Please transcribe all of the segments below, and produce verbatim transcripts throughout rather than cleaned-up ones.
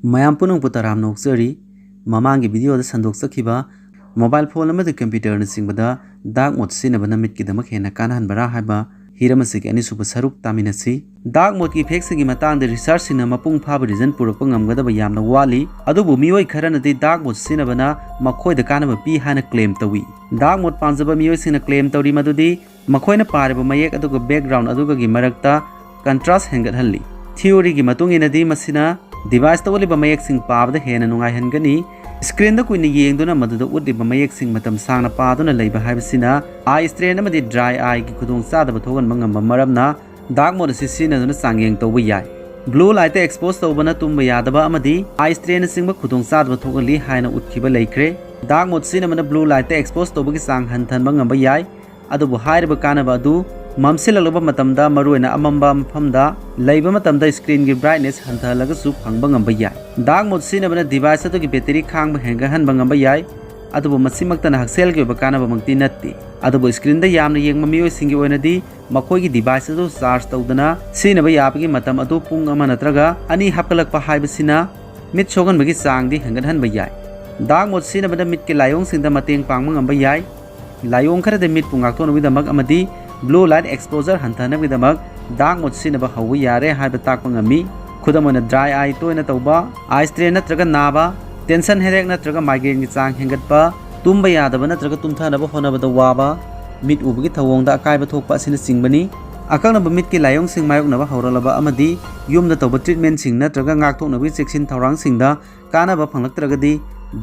ꯃꯌꯥꯝ ꯄꯨꯝꯅꯃꯛꯄꯨ ꯇꯔꯥꯝꯅ ꯑꯣꯛꯆꯔꯤ꯫ ꯃꯃꯥꯡꯒꯤ ꯚꯤꯗꯤꯑꯣꯗ ꯁꯟꯗꯣꯛꯆꯈꯤꯕ ꯃꯣꯕꯥꯏꯜ ꯐꯣꯟ ꯑꯃꯗꯤ ꯀꯝꯄ꯭ꯌꯨꯇꯔꯅꯆꯤꯡꯕꯗ ꯗꯥꯔꯛ ꯃꯣꯠ ꯁꯤꯖꯤꯟꯅꯕꯅ ꯃꯤꯠꯀꯤꯗꯃꯛ ꯍꯦꯟꯅ ꯀꯥꯟꯅꯍꯟꯕꯔꯥ ꯍꯥꯏꯕ ꯍꯤꯔꯝ ꯑꯁꯤꯒꯤ ꯑꯅꯤꯁꯨꯕ ꯁꯔꯨꯛ ꯇꯥꯃꯤꯟꯅꯁꯤ꯫ ꯗꯥꯔꯛ ꯃꯣꯠꯀꯤ ꯏꯐꯦꯛꯁꯤꯡꯒꯤ ꯃꯇꯥꯡꯗ ꯔꯤꯁꯔꯆꯁꯤꯡꯅ ꯃꯄꯨꯡ ꯐꯥꯕ ꯔꯤꯖꯟ ꯄꯨꯔꯛꯄ ꯉꯝꯒꯗꯕ ꯌꯥꯝꯅ ꯋꯥꯠꯂꯤ, ꯑꯗꯨꯕꯨ ꯃꯤꯑꯣꯏ ꯈꯔꯅꯗꯤ ꯗꯥꯔꯛ ꯃꯣꯠ ꯁꯤꯖꯤꯟꯅꯕꯅ ꯃꯈꯣꯏꯗ ꯀꯥꯟꯅꯕ ꯄꯤ ꯍꯥꯏꯅ ꯀ꯭ꯂꯦꯝ ꯇꯧꯏ꯫ ꯗꯥꯔꯛ ꯃꯣꯠ ꯄꯥꯝꯖꯕ ꯃꯤꯑꯣꯏꯁꯤꯡꯅ ꯀ꯭ꯂꯦꯝ ꯇꯧꯔꯤ ꯃꯗꯨꯗꯤ ꯃꯈꯣꯏꯅ ꯄꯥꯔꯤꯕ ꯃꯌꯦꯛ ꯑꯗꯨꯒ ꯕꯦꯛꯒ꯭ꯔꯥꯎꯟ ꯑꯗꯨꯒꯒꯤ ꯃꯔꯛꯇ ꯀꯟꯇ꯭ꯔꯥꯁ ꯍꯦꯟꯒꯠꯍꯜꯂꯤ꯫ ꯊꯤꯑꯣꯔꯤꯒꯤ ꯃꯇꯨꯡ ꯏꯟꯅꯗꯤ ꯃꯁꯤꯅ ꯗꯤꯚꯥꯏꯁꯇ ꯎꯠꯂꯤꯕ ꯃꯌꯦꯛꯁꯤꯡ ꯄꯥꯕꯗ ꯍꯦꯟꯅ ꯅꯨꯡꯉꯥꯏꯍꯟꯒꯅꯤ꯫ ꯁ꯭ꯀ꯭ꯔꯤꯟꯗ ꯀꯨꯏꯅ ꯌꯦꯡꯗꯨꯅ ꯃꯗꯨꯗ ꯎꯠꯂꯤꯕ ꯃꯌꯦꯛꯁꯤꯡ ꯃꯇꯝ ꯁꯥꯡꯅ ꯄꯥꯗꯨꯅ ꯂꯩꯕ ꯍꯥꯏꯕꯁꯤꯅ ꯑꯥꯏ ꯁ꯭ꯇ꯭ꯔꯦꯟ ꯑꯃꯗꯤ ꯗ꯭ꯔꯥꯏ ꯑꯥꯏꯒꯤ ꯈꯨꯗꯣꯡꯆꯥꯗꯕ ꯊꯣꯛꯍꯟꯕ ꯉꯝꯕ ꯃꯔꯝꯅ ꯗꯥꯔꯛ ꯃꯣꯠ ꯑꯁꯤ ꯁꯤꯖꯤꯟꯅꯗꯨꯅ ꯆꯥꯡꯌꯦꯡ ꯇꯧꯕ ꯌꯥꯏ꯫ ꯕ꯭ꯂꯨ ꯂꯥꯏꯠꯇ ꯑꯦꯛꯁꯄꯣꯖ ꯇꯧꯕꯅ ꯇꯨꯝꯕ ꯌꯥꯗꯕ ꯑꯃꯗꯤ ꯑꯥꯏ ꯁ꯭ꯇ꯭ꯔꯦꯟꯅꯆꯤꯡꯕ ꯈꯨꯗꯣꯡꯆꯥꯗꯕ ꯊꯣꯛꯍꯜꯂꯤ ꯍꯥꯏꯅ ꯎꯠꯈꯤꯕ ꯂꯩꯈ꯭ꯔꯦ꯫ ꯗꯥꯔꯛ ꯃꯣꯠ ꯁꯤꯖꯤꯟꯅꯕꯅ ꯕ꯭ꯂꯨ ꯂꯥꯏꯠꯇ ꯑꯦꯛꯁꯄꯣꯖ ꯇꯧꯕꯒꯤ ꯆꯥꯡ ꯍꯟꯊꯍꯟꯕ ꯉꯝꯕ ꯌꯥꯏ꯫ ꯑꯗꯨꯕꯨ ꯍꯥꯏꯔꯤꯕ ꯀꯥꯟꯅꯕ ꯑꯗꯨ ꯃꯝꯁꯤꯜꯂꯛꯂꯕ ꯃꯇꯝꯗ, ꯃꯔꯨꯑꯣꯏꯅ ꯑꯃꯝꯕ ꯃꯐꯝꯗ ꯂꯩꯕ ꯃꯇꯝꯗ, ꯁ꯭ꯀ꯭ꯔꯤꯟꯒꯤ ꯕ꯭ꯔꯥꯏꯠꯅꯦꯁ ꯍꯟꯊꯍꯜꯂꯒꯁꯨ ꯐꯪꯕ ꯉꯝꯕ ꯌꯥꯏ꯫ ꯗꯥꯔꯛ ꯃꯣꯠ ꯁꯤꯖꯤꯟꯅꯕꯅ ꯗꯤꯚꯥꯏꯁ ꯑꯗꯨꯒꯤ ꯕꯦꯇꯔꯤ ꯈꯥꯡꯕ ꯍꯦꯟꯒꯠꯍꯟꯕ ꯉꯝꯕ ꯌꯥꯏ, ꯑꯗꯨꯕꯨ ꯃꯁꯤꯃꯛꯇꯅ ꯍꯛꯁꯦꯜꯒꯤ ꯑꯣꯏꯕ ꯀꯥꯟꯅꯕꯃꯛꯇꯤ ꯅꯠꯇꯦ꯫ ꯑꯗꯨꯕꯨ ꯁ꯭ꯀ꯭ꯔꯤꯟꯗ ꯌꯥꯝꯅ ꯌꯦꯡꯕ ꯃꯤꯑꯣꯏꯁꯤꯡꯒꯤ ꯑꯣꯏꯅꯗꯤ ꯃꯈꯣꯏꯒꯤ ꯗꯤꯚꯥꯏꯁ ꯑꯗꯨ ꯆꯥꯔꯖ ꯇꯧꯗꯅ ꯁꯤꯖꯤꯟꯅꯕ ꯌꯥꯕꯒꯤ ꯃꯇꯝ ꯑꯗꯨ ꯄꯨꯡ ꯑꯃ ꯅꯠꯇ꯭ꯔꯒ ꯑꯅꯤ ꯍꯥꯞꯀꯠꯂꯛꯄ ꯍꯥꯏꯕꯁꯤꯅ ꯃꯤꯠ ꯁꯣꯛꯍꯟꯕꯒꯤ ꯆꯥꯡꯗꯤ ꯍꯦꯟꯒꯠꯍꯟꯕ ꯌꯥꯏ꯫ ꯗꯥꯔꯛ ꯃꯣꯠ ꯁꯤꯖꯤꯟꯅꯕꯅ ꯃꯤꯠꯀꯤ ꯂꯥꯏꯑꯣꯡꯁꯤꯡꯗ ꯃꯇꯦꯡ ꯄꯥꯡꯕ ꯉꯝꯕ ꯌꯥꯏ꯫ ꯂꯥꯏꯑꯣꯡ ꯈꯔꯗꯤ ꯃꯤꯠꯄꯨ ꯉꯥꯛꯊꯣꯛꯅꯕꯒꯤꯗꯃꯛ ꯑꯃꯗꯤ ꯕ꯭ꯂꯨ ꯂꯥꯏꯠ ꯑꯦꯛꯁꯄꯣꯖꯔ ꯍꯟꯊꯅꯕꯒꯤꯗꯃꯛ ꯗꯥꯔꯛ ꯃꯣꯠ ꯁꯤꯖꯤꯟꯅꯕ ꯍꯧꯕ ꯌꯥꯔꯦ ꯍꯥꯏꯕ ꯇꯥꯛꯄ ꯉꯝꯃꯤ꯫ ꯈꯨꯗꯝ ꯑꯣꯏꯅ, ꯗ꯭ꯔꯥꯏ ꯑꯥꯏ ꯇꯣꯏꯅ ꯇꯧꯕ, ꯑꯥꯏ ꯁ꯭ꯇ꯭ꯔꯦꯟ ꯅꯠꯇ꯭ꯔꯒ ꯅꯥꯕ, ꯇꯦꯟꯁꯟ ꯍꯦꯗꯦꯛ ꯅꯠꯇ꯭ꯔꯒ ꯃꯥꯏꯒ꯭ꯔꯦꯟꯒꯤ ꯆꯥꯡ ꯍꯦꯟꯒꯠꯄ, ꯇꯨꯝꯕ ꯌꯥꯗꯕ ꯅꯠꯇ꯭ꯔꯒ ꯇꯨꯝꯊꯅꯕ ꯍꯣꯠꯅꯕꯗ ꯋꯥꯕ, ꯃꯤꯠ ꯎꯕꯒꯤ ꯊꯧꯑꯣꯡꯗ ꯑꯀꯥꯏꯕ ꯊꯣꯛꯄ ꯑꯁꯤꯅꯆꯤꯡꯕꯅꯤ꯫ ꯑꯀꯛꯅꯕ ꯃꯤꯠꯀꯤ ꯂꯥꯏꯑꯣꯡꯁꯤꯡ ꯃꯥꯌꯣꯛꯅꯕ ꯍꯧꯔꯛꯂꯕ ꯑꯃꯗꯤ ꯌꯨꯝꯗ ꯇꯧꯕ ꯇ꯭ꯔꯤꯠꯃꯦꯟꯁꯤꯡ ꯅꯠꯇ꯭ꯔꯒ ꯉꯥꯛꯊꯣꯛꯅꯕꯒꯤ ꯆꯦꯛꯁꯤꯟ ꯊꯧꯔꯥꯡꯁꯤꯡꯗ ꯀꯥꯟꯅꯕ ꯐꯪꯂꯛꯇ꯭ꯔꯒꯗꯤ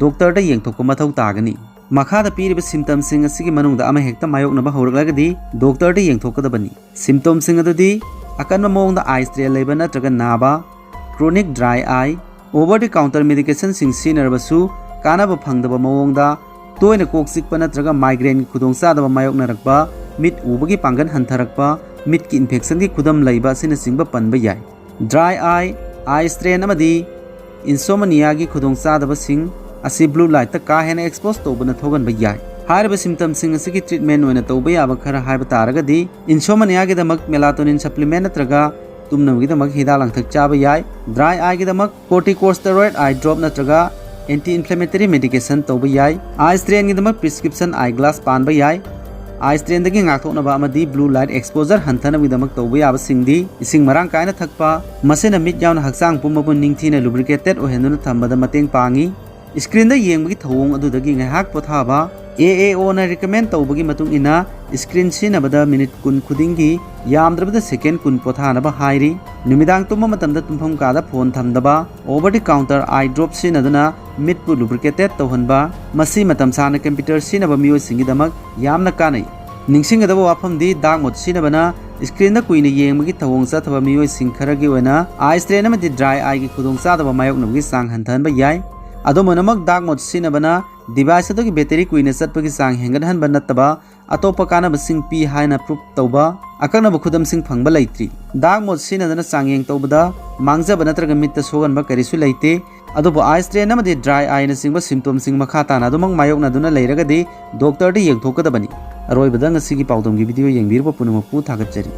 ꯗꯣꯛꯇꯔꯗ ꯌꯦꯡꯊꯣꯛꯄ ꯃꯊꯧ ꯇꯥꯒꯅꯤ꯫ ꯃꯈꯥꯗ ꯄꯤꯔꯤꯕ ꯁꯤꯝꯇꯝꯁꯤꯡ ꯑꯁꯤꯒꯤ ꯃꯅꯨꯡꯗ ꯑꯃꯍꯦꯛꯇ ꯃꯥꯌꯣꯛꯅꯕ ꯍꯧꯔꯛꯂꯒꯗꯤ ꯗꯣꯛꯇꯔꯗ ꯌꯦꯡꯊꯣꯛꯀꯗꯕꯅꯤ꯫ ꯁꯤꯝꯇꯣꯝꯁꯤꯡ ꯑꯗꯨꯗꯤ ꯑꯀꯟꯕ ꯃꯑꯣꯡꯗ ꯑꯥꯏ ꯁ꯭ꯇ꯭ꯔꯦꯟ ꯂꯩꯕ ꯅꯠꯇ꯭ꯔꯒ ꯅꯥꯕ, chronic dry eye, over the counter ꯃꯦꯗꯤꯀꯦꯁꯟꯁꯤꯡ ꯁꯤꯖꯤꯟꯅꯔꯕꯁꯨ ꯀꯥꯟꯅꯕ ꯐꯪꯗꯕ ꯃꯑꯣꯡꯗ, ꯇꯣꯏꯅ ꯀꯣꯛ ꯆꯤꯛꯄ ꯅꯠꯇ꯭ꯔꯒ ꯃꯥꯏꯒ꯭ꯔꯦꯟꯒꯤ ꯈꯨꯗꯣꯡꯆꯥꯗꯕ ꯃꯥꯌꯣꯛꯅꯔꯛꯄ, ꯃꯤꯠ ꯎꯕꯒꯤ ꯄꯥꯡꯒꯜ ꯍꯟꯊꯔꯛꯄ, ꯃꯤꯠꯀꯤ ꯏꯟꯐꯦꯛꯁꯟꯒꯤ ꯈꯨꯗꯝ ꯂꯩꯕ ꯑꯁꯤꯅꯆꯤꯡꯕ ꯄꯟꯕ ꯌꯥꯏ꯫ ꯗ꯭ꯔꯥꯏ ꯑꯥꯏ, ꯑꯥꯏ ꯁ꯭ꯇ꯭ꯔꯦꯟ ꯑꯃꯗꯤ ꯏꯟꯁꯣꯃꯅꯤꯌꯥꯒꯤ ꯈꯨꯗꯣꯡꯆꯥꯗꯕꯁꯤꯡ ꯑꯁꯤ ꯕ꯭ꯂꯨ ꯂꯥꯏꯠꯇ ꯀꯥ ꯍꯦꯟꯅ ꯑꯦꯛꯁꯄꯣꯖ ꯇꯧꯕꯅ ꯊꯣꯛꯍꯟꯕ ꯌꯥꯏ꯫ ꯍꯥꯏꯔꯤꯕ ꯁꯤꯝꯇꯝꯁꯤꯡ ꯑꯁꯤꯒꯤ ꯇ꯭ꯔꯤꯠꯃꯦꯟ ꯑꯣꯏꯅ ꯇꯧꯕ ꯌꯥꯕ ꯈꯔ ꯍꯥꯏꯕ ꯇꯥꯔꯒꯗꯤ, ꯏꯟꯁꯣꯃꯅꯤꯌꯥꯒꯤꯗꯃꯛ ꯃꯦꯂꯥꯇꯣꯅꯤꯟ ꯁꯄ꯭ꯂꯤꯃꯦꯟ ꯅꯠꯇ꯭ꯔꯒ ꯇꯨꯝꯅꯕꯒꯤꯗꯃꯛ ꯍꯤꯗꯥꯛ ꯂꯥꯡꯊꯛ ꯆꯥꯕ ꯌꯥꯏ꯫ Dry eyeꯒꯤꯗꯃꯛ corticosteroid eye drop ꯅꯠꯇ꯭ꯔꯒ anti inflammatory medication ꯇꯧꯕ ꯌꯥꯏ꯫ Eye strainꯒꯤꯗꯃꯛ prescription eye glass ꯄꯥꯟꯕ ꯌꯥꯏ꯫ Eye strainꯗꯒꯤ ꯉꯥꯛꯊꯣꯛꯅꯕ ꯑꯃꯗꯤ blue light exposure ꯍꯟꯊꯅꯕꯒꯤꯗꯃꯛ ꯇꯧꯕ ꯌꯥꯕꯁꯤꯡꯗꯤ ꯏꯁꯤꯡ ꯃꯔꯥꯡ ꯀꯥꯏꯅ ꯊꯛꯄ, ꯃꯁꯤꯅ ꯃꯤꯠ ꯌꯥꯎꯅ ꯍꯛꯆꯥꯡ ꯄꯨꯝꯕꯕꯨ ꯅꯤꯡꯊꯤꯅ lubricated ꯑꯣꯏꯍꯟꯗꯨꯅ ꯊꯝꯕꯗ ꯃꯇꯦꯡ ꯄꯥꯡꯏ꯫ Screenꯗ ꯌꯦꯡꯕꯒꯤ ꯊꯧꯑꯣꯡ ꯑꯗꯨꯗꯒꯤ ꯉꯥꯏꯍꯥꯛ ꯄꯣꯊꯥꯕ꯫ AAOꯅ recommend ꯇꯧꯕꯒꯤ ꯃꯇꯨꯡ ꯏꯟꯅ screen ꯁꯤꯖꯤꯟꯅꯕꯗ minute ꯀꯨꯟ ꯈꯨꯗꯤꯡꯒꯤ ꯌꯥꯝꯗ꯭ꯔꯕꯗ second ꯀꯨꯟ ꯄꯣꯊꯥꯅꯕ ꯍꯥꯏꯔꯤ꯫ ꯅꯨꯃꯤꯗꯥꯡ ꯇꯨꯝꯕ ꯃꯇꯝꯗ ꯇꯨꯝꯐꯝ ꯀꯥꯗ phone ꯊꯝꯗꯕ꯫ Over the counter eye drop ꯁꯤꯖꯤꯟꯅꯗꯨꯅ ꯃꯤꯠꯄꯨ lubricated ꯇꯧꯍꯟꯕ꯫ ꯃꯁꯤ ꯃꯇꯝ ꯁꯥꯡꯅ computer ꯁꯤꯖꯤꯟꯅꯕ ꯃꯤꯑꯣꯏꯁꯤꯡꯒꯤꯗꯃꯛ ꯌꯥꯝꯅ ꯀꯥꯟꯅꯩ꯫ ꯅꯤꯡꯁꯤꯡꯒꯗꯕ ꯋꯥꯐꯝꯗꯤ, dark mode ꯁꯤꯖꯤꯟꯅꯕꯅ screenꯗ ꯀꯨꯏꯅ ꯌꯦꯡꯕꯒꯤ ꯊꯧꯑꯣꯡ ꯆꯠꯊꯕ ꯃꯤꯑꯣꯏꯁꯤꯡ ꯈꯔꯒꯤ ꯑꯣꯏꯅ eye strain ꯑꯃꯗꯤ dry eyeꯒꯤ ꯈꯨꯗꯣꯡꯆꯥꯗꯕ ꯃꯥꯌꯣꯛꯅꯕꯒꯤ ꯆꯥꯡ ꯍꯟꯊꯍꯟꯕ ꯌꯥꯏ꯫ ꯑꯗꯨꯝ ꯑꯣꯏꯅꯃꯛ, dark mode ꯁꯤꯖꯤꯟꯅꯕꯅ device ꯑꯗꯨꯒꯤ battery ꯀꯨꯏꯅ ꯆꯠꯄꯒꯤ ꯆꯥꯡ ꯍꯦꯟꯒꯠꯍꯟꯕ ꯅꯠꯇꯕ ꯑꯇꯣꯞꯄ ꯀꯥꯟꯅꯕꯁꯤꯡ ꯄꯤ ꯍꯥꯏꯅ proof ꯇꯧꯕ ꯑꯀꯛꯅꯕ ꯈꯨꯗꯝꯁꯤꯡ ꯐꯪꯕ ꯂꯩꯇ꯭ꯔꯤ꯫ Dark mode ꯁꯤꯖꯤꯟꯅꯗꯨꯅ ꯆꯥꯡꯌꯦꯡ ꯇꯧꯕꯗ ꯃꯥꯡꯖꯕ ꯅꯠꯇ꯭ꯔꯒ ꯃꯤꯠꯇ ꯁꯣꯛꯍꯟꯕ ꯀꯔꯤꯁꯨ ꯂꯩꯇꯦ꯫ ꯑꯗꯨꯕꯨ eye strain ꯑꯃꯗꯤ dry eyeꯅꯆꯤꯡꯕ symptomꯁꯤꯡ ꯃꯈꯥ ꯇꯥꯅ ꯑꯗꯨꯃꯛ ꯃꯥꯌꯣꯛꯅꯗꯨꯅ ꯂꯩꯔꯒꯗꯤ doctorꯗ ꯌꯦꯡꯊꯣꯛꯀꯗꯕꯅꯤ꯫ ꯑꯔꯣꯏꯕꯗ ꯉꯁꯤꯒꯤ ꯄꯥꯎꯗꯝꯒꯤ video ꯌꯦꯡꯕꯤꯔꯤꯕ ꯄꯨꯝꯅꯃꯛꯄꯨ ꯊꯥꯒꯠꯆꯔꯤ꯫